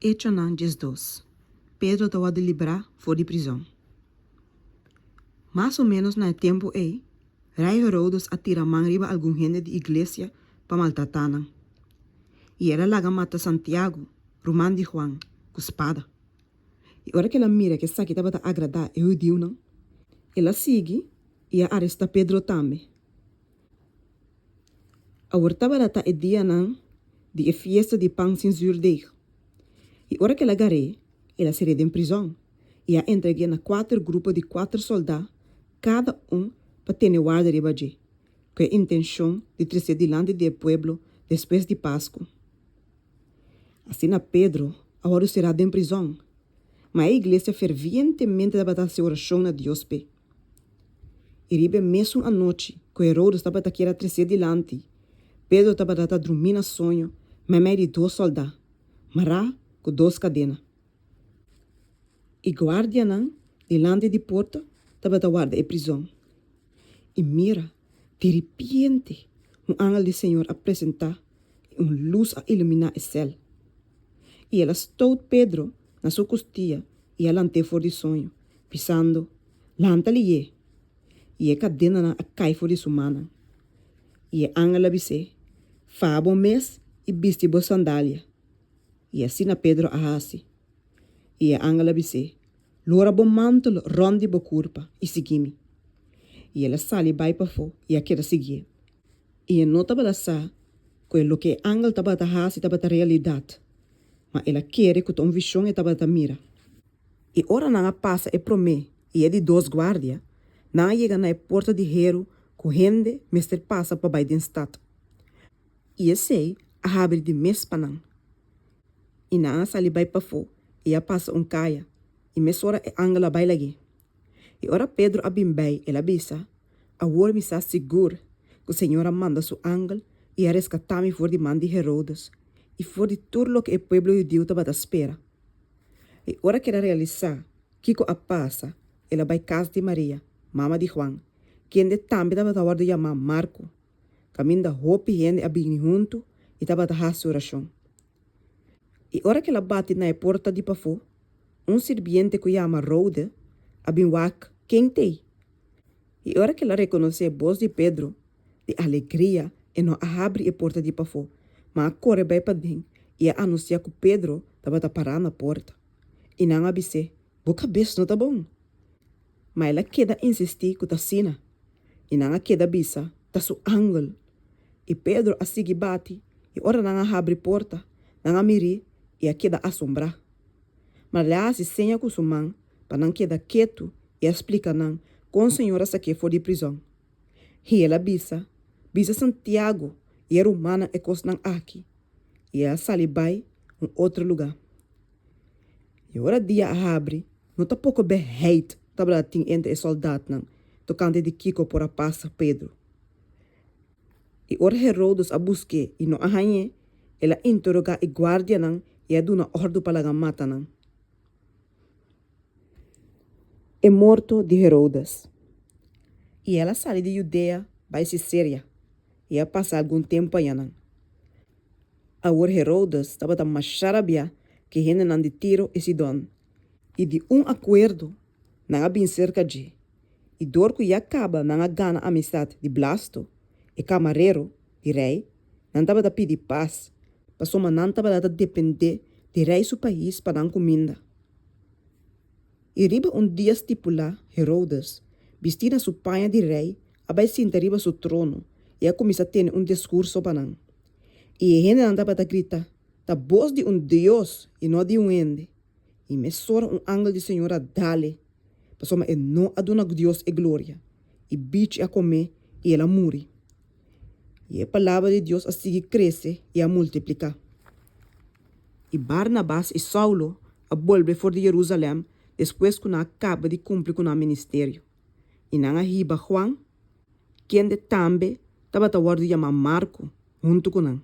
Echonan 12, Pedro ta wòrdu librá for di prizòn. Mas o ménos na e tempu ei, Rei Herodes a tira man riba algun hende di iglesia pa maltratá nan. I el a laga mata Santiago, ruman di Juan, ku spada. I ora ku el a mira ku esaki tabata agradá e hudiunan, el a sigui i a arestá Pedro tambe. Awor tabata ta e dianan di e fiesta di pan sin zürdeg. I ora ku el a gar'é, el a ser'é den prizòn i a entreg'é na kuater grupo di kuater sòldá, kada un pa tene warda riba dje, ku e intenshon di tres'é dilanti di e pueblo despues di Pasku. Asina Pedro a wòrdu será den prizòn, ma e iglesia fervientemente tabata hasi orashon na Dios p'e. I riba e mesun anochi ku Herodes tabata kier a tres'é dilanti, Pedro tabata ta drumí na soño meimei di dos sòldá, mará ku dos kadena. I guardianan dilanti di porta tabata warda e prizòn. I mira, diripiente un angel di Señor a presentá i un lus a iluminá e sèl. I el a stout Pedro na su kustia i a lant'é for di soño, bisando, Lanta lihé! I e kadenanan a kai for di su mannan. I e angel a bis'é, Faha bo mes i bisti bo sandalia. I asina Pedro a hasi. I e angel a bis'é, Lora bo mantel rònt di bo kurpa i sigui mi. I el a sali bai pafó i a keda siguié. I e no tabata sa ku e loke e angel tabata hasi tabata realidat, ma el a kere ku ta un vishon e tabata mira. I ora nan a pasa e promé i e di dos guardia, nan a yega na e porta di heru ku hende mester pasa pa bai den stat. I esei a habri di mes pa nan. I nan a sali bai pafó i a pasa un kaya, i mesora e angel a bai lag'é. I ora Pedro a bin bai, el a bisa, Awor mi sa sigur ku Señor a manda su angel i a reskatá mi for di man di Herodes i for di tur loke e pueblo hudiu tabata spera. I ora ku el a realisá kiko a pasa, el a bai kas di Maria, mama di Juan, kende tambe tabata wòrdu yamá Marko, kaminda hopi hende a bini huntu i tabata hasi orashon. I ora ku el a bati na e porta di pafó, un sirbiente ku yama Rode a bin wak ken t'ei. I ora ku el a rekonosé bos di Pedro, di alegria e no a habri e porta di pafó, ma a kore bai paden i a anunsiá ku Pedro tabata pará na porta. I nan a bis'é, Bo kabes no ta bon! Ma el a keda insistí ku ta asina, i nan a keda bisa, Ta su angel! I Pedro a sigui bati, i ora nan a habri porta, nan a mir'é i a keda asombrá. Ma el a hasi seña ku su man pa nan keda ketu i a splika nan kon Señor a sak'é for di prizòn. I el a bisa, Bisa Santiago i e rumannan e kosnan aki. I el a sali bai un otro lugá. I ora dia a habri, no ta poko beheit tabata tin entre e sòldatnan tokante di kiko por a pasa Pedro. I ora Herodes a busk'é i no a hañ'é, el a interogá e guardianan i a duna òrdu pa laga mata nan. E morto di Herodes. I el a sali di Judea bai Siseria i a pasa algun tempu ayanan. Awor Herodes tabata masha rabiá ku e hendenan di Tiro i Sidon, i di un akuerdo nan a bin serka dje, i dor ku ya kaba nan a gana amistat di Blasto, e kamarero di rei, nan tabata pidi pas, pasobra nan tabata ta dependé di rei su pais pa nan kuminda. I riba un dia stipulá, Herodes, bistí na su paña di rei, a bai sinta riba su trono i a kuminsá tene un diskurso pa nan. I e hendenan tabata grita, Ta bos di un dios i no di un hende! I mesora un angel di Señor a dal-e, pasobra e no a duna Dios e gloria, i bichi a kom'é i el a muri. I e palabra di Dios a sigui krese i a multipliká. I Barnabas i Saulo a bolbe for di Jerusalèm despues ku nan a kaba di kumpli ku nan ministerio, i nan a hiba Juan, kende tambe tabata wòrdu yamá Marko, huntu ku nan.